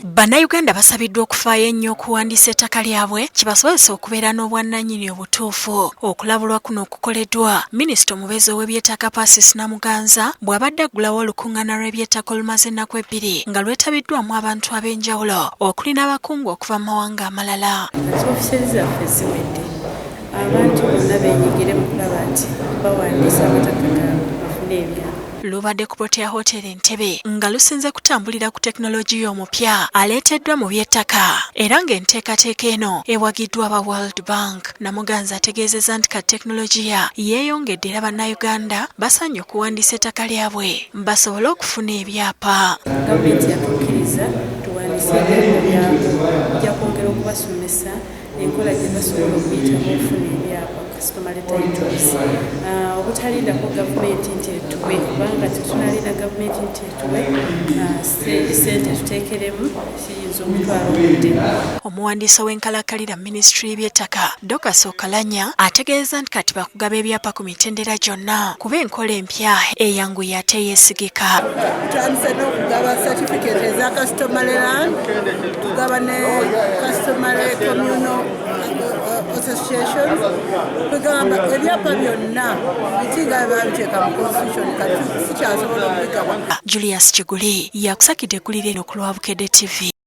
Bannayuganda basabiddwa okufaayo ennyo okuwandiisa ettaka lyabwe kibasobozesa okubeera n'obwannannyini obutuufu. Okulabulwa kuno okukoleddwa minisita omubeezi ow'ebyettaka Persis Namuganza bw'abadde aggulawo olukuŋŋaana lw'ebyettaka olumaze ennaku ebbiri nga lwetabiddwamu abantu ab'enjawulo okuli n'abakungu okuva mu mawanga amalala. Kati ofisi zaffe ziwedde, abantu bonna beenyigire mu kulaba nti bawandiisa amataka gaabwe bafune ebyapa. Lubadde ku Protea Hotel Entebbe nga lusinze kutambulira ku tekinologiya omupya aleeteddwa mu by'ettaka era ng'enteekateeka eno ewagiddwa aba World Bank. Namuganza ategeezezza nti kati tekinologiya yeeyongedde era Bannayuganda basaanye okuwandiisa ettaka lyabwe basobole okufuna ebyapa. Gavumenti yatukkiriza tuwandiise ebyapa byabwe. Tujja kwongera okubasomesa enkola gye basobola okuyitamu okufuna ebyapa, customary titles, obutalindako gavumenti nti etuwe, kubanga tetunalinda gavumenti nti etuwe sente tuteekeremu, kiyinza okutwala obudde. Omuwandiisi ow'enkalakkalira minisitule y'ebyettaka, Dorcas Okalanya, ategeeza nti kati bakugaba ebyapa ku mitendera gyonna kuba enkola empya eyanguye ate yeesigika. Tutandise n'okugaba certificate eza customary land, tugaba ne customary communal association. Tugamba ebyapa byonna biti nga babiteeka mu constitution, kati sikyasobola okubigaba. Julius Kiguli yakusakidde eggulire eno ku lwa Bukedde TV.